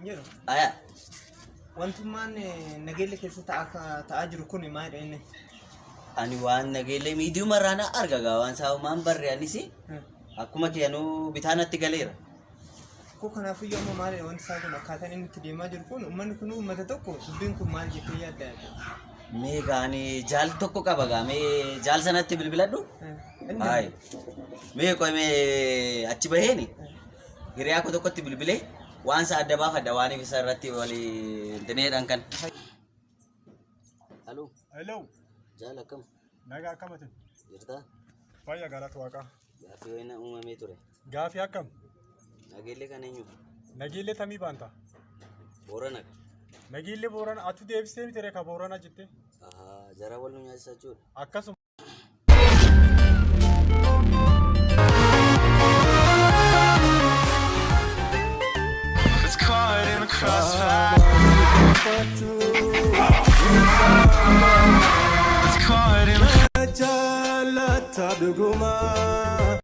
siin jedhu. Aya. Wantummaan nageelle keessa ta'aa jiru kun maalidha inni? Ani waan nageellee miidiyuma irraa na arga gaa waan isaa waan barre anis akkuma keenuu bitaa natti galeera. Koo kanaafuu amma maalidha wanti isaa kun akkaataan inni itti deemaa jiru kun uummanni kun uummata tokko dubbiin kun maal jettee yaadda yaadda? Mee gaani jaal tokko qaba gaa mee jaal sanatti bilbiladhu. Hayi. Mee qoy mee achi baheeni hiriyaa koo tokkotti bilbilee waan isa adda baafadha waan isa irratti walii intineedhaan kan. Aloo. Hello. Jaal akkam? Nagaa akkamati? Jirtaa? Fayya galata waaqaa. Gaaffii wayina uumamee ture. Gaafii akkam? Nageellee kan eenyu? Nageellee tamii baanta? Boorana. Nageellee Boorana atu deebistee miti ree ka Boorana jettee? Ahaa, jara wal nu nyaachisa jechuudha. Akkasuma. It's caught in the crossfire. It's caught in the Jaalata dhugumaa.